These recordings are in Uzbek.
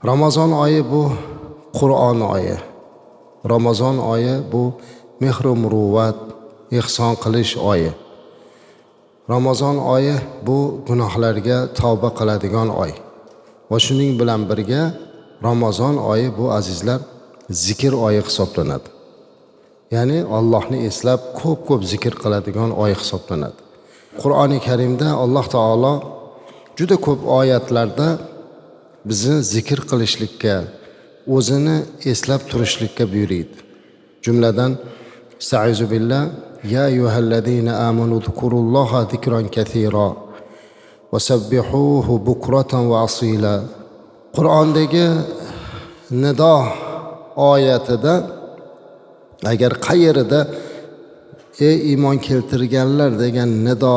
Ramazon oyi bu Qur'on oyi. Ramazon oyi bu mehru muruvvat, ehson qilish oyi. Ramazon oyi bu gunohlarga tavba qiladigan oy. Va shuning bilan birga Ramazon oyi bu, azizlar, zikr oyi hisoblanadi. Ya'ni Allohni eslab ko'p-ko'p zikr qiladigan oy hisoblanadi. Qur'oni Karimda Alloh taolo juda ko'p oyatlarda bizni zikr qilishlikka, o'zini eslab turishlikka buyuriydi. Jumladan, Estaizu billah, ya ayyuhallazina amanu zkurulloha zikran kathira va sabbihuhu bukratan va asila. Qur'ondagi nido oyatida agar qayerida ey iymon keltirganlar degan nido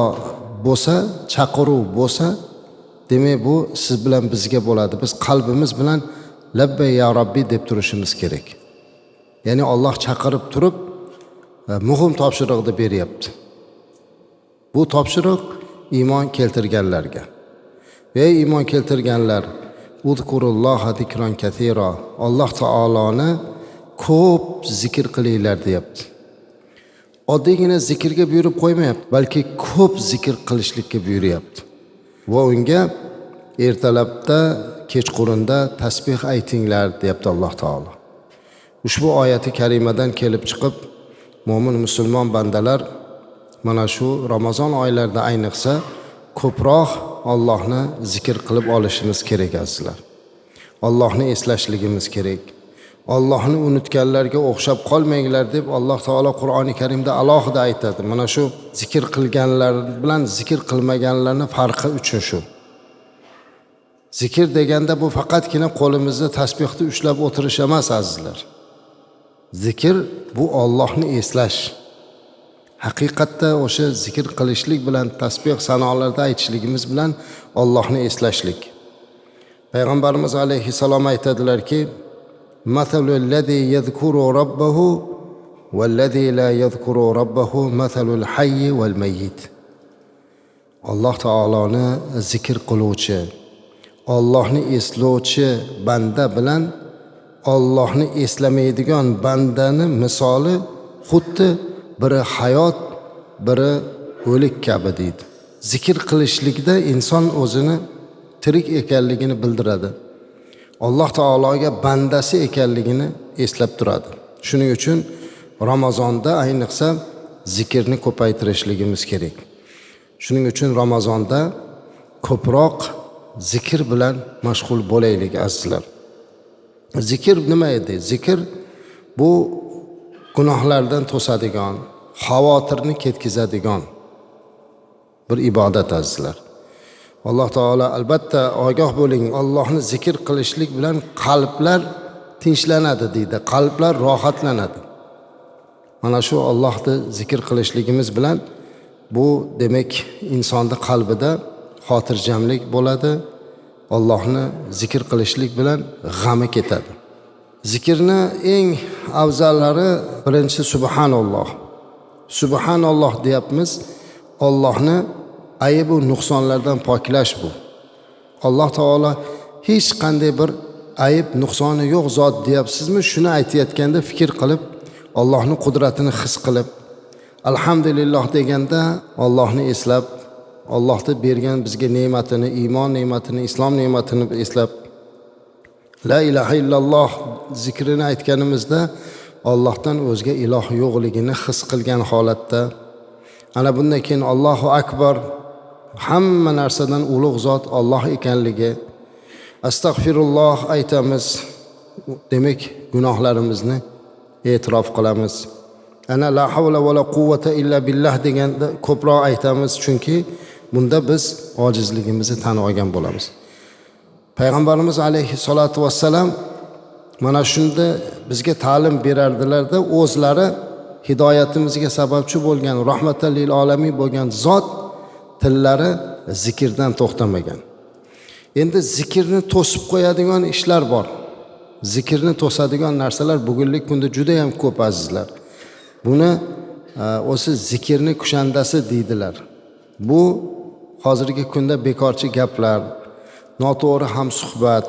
bo'lsa, chaqiruv bo'lsa, demak bu siz bilan bizga bo'ladi. Biz qalbimiz bilan labbay ya Robbi deb turishimiz kerak. Ya'ni Alloh chaqirib turib muhim topshiriqni beryapti. Bu topshiriq iymon keltirganlarga. Ey iymon keltirganlar, uzkurulloha zikran kathira. Alloh taoloni ko'p zikr qilinglar deyapti. Oddiygina zikrga buyurib qo'ymayapti, balki ko'p zikr qilishlikka buyuryapti. Va unga ertalabda, kechqurunda tasbih aytinglar deyapti Alloh taolo. Ushbu oyati karimadan kelib chiqib, mo'min musulmon bandalar mana shu Ramazon oylarida ayniqsa ko'proq Allohni zikr qilib olishimiz kerak, azizlar. Allohni eslashligimiz kerak. Allohni unutganlarga o'xshab qolmanglar deb Alloh taolo Qur'oni Karimda alohida aytadi. Mana shu zikr qilganlar bilan zikr qilmaganlarning farqi uchun shu. Zikr deganda bu faqatgina qo'limizda tasbihni ushlab o'tirish emas, azizlar. Zikr bu Allohni eslash. Haqiqatda o'sha zikr qilishlik bilan, tasbih sanolarda aytishligimiz bilan Allohni eslashlik. Payg'ambarimiz alayhissalom aytadilarki, "Masalul-lazi yadhkuru robbahu vallazi la yadhkuru robbahu masalul hayyi val mayyit." Alloh taoloni zikr qiluvchi, Allohni eslovchi banda bilan Allohni eslamaydigan bandani misoli xuddi biri hayot, biri o'lik kabi deydi. Zikr qilishlikda inson o'zini tirik ekanligini bildiradi. Alloh taologa bandasi ekanligini eslab turadi. Shuning uchun Ramazonda ayniqsa zikrni ko'paytirishligimiz kerak. Shuning uchun Ramazonda ko'proq zikr bilan mashg'ul bo'laylik, azizlar. Zikr nima edi? Zikr bu gunohlardan to'sadigan, xavotirni ketkazadigan bir ibodat, azizlar. Alloh taolo albatta ogoh bo'ling, Allohni zikr qilishlik bilan qalblar tinchlanadi deydi, qalblar rohatlanadi. Mana shu Allohni zikr qilishligimiz bilan bu demak insonning qalbida xotirjamlik bo'ladi. Allohni zikr qilishlik bilan g'ami ketadi. Zikrni eng afzallari birinchi subhanalloh. Subhanalloh deyapmiz. Allohni ayb va nuqsonlardan poklash bu. Alloh taolo hech qanday bir ayb nuqsoni yo'q zot deyapsizmi? Shuni aytayotganda fikr qilib, Allohning qudratini his qilib, alhamdulillah deganda Allohni eslab, Allohni bergan bizga ne'matini, iymon ne'matini, islom ne'matini eslab, la ilaha illalloh zikrini aytganimizda Allohdan o'zga iloh yo'qligini his qilgan holatda, ana bundan keyin Allohu akbar, hamma narsadan ulug' zot Alloh ekanligi, astag'firulloh aytamiz, demak gunohlarimizni e'tirof qilamiz. Ana la havla va la quvvata illa billah deganda ko'proq aytamiz, chunki bunda biz ojizligimizni tan olgan bo'lamiz. Payg'ambarimiz alayhissalatu vassalam mana shunda bizga ta'lim berardilarda, o'zlari hidoyatimizga sababchi bo'lgan, rahmatan lil olamin bo'lgan zot tillari zikrdan to'xtamagan. Endi zikrni to'sib qo'yadigan ishlar bor. Zikrni to'sadigan narsalar bugungi kunda juda ham ko'p, azizlar. Buni o'zi zikrni kushandasi deydilar. Bu hozirgi kunda bekorchi gaplar, noto'g'ri hamsuhbat,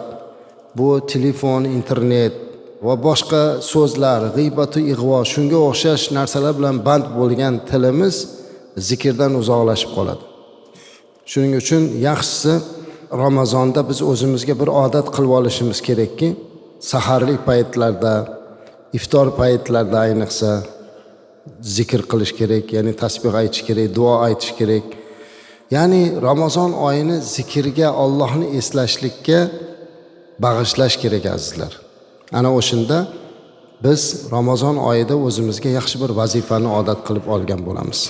Bu telefon, internet va boshqa so'zlar, g'iybatu ig'vo, shunga o'xshash narsalar bilan band bo'lgan tilimiz zikrdan uzoqlashib qoladi. Shuning uchun yaxshisi Ramazonda biz o'zimizga bir odat qilib olishimiz kerakki, saharlik paytlarda, iftor paytlarida ayniqsa zikr qilish kerak, ya'ni tasbih aytish kerak, duo aytish kerak. Ya'ni Ramazon oyini zikrga, Allohni eslashlikka bag'ishlash kerak azizlar. Ana o'shanda biz Ramazon oyida o'zimizga yaxshi bir vazifani odat qilib olgan bo'lamiz.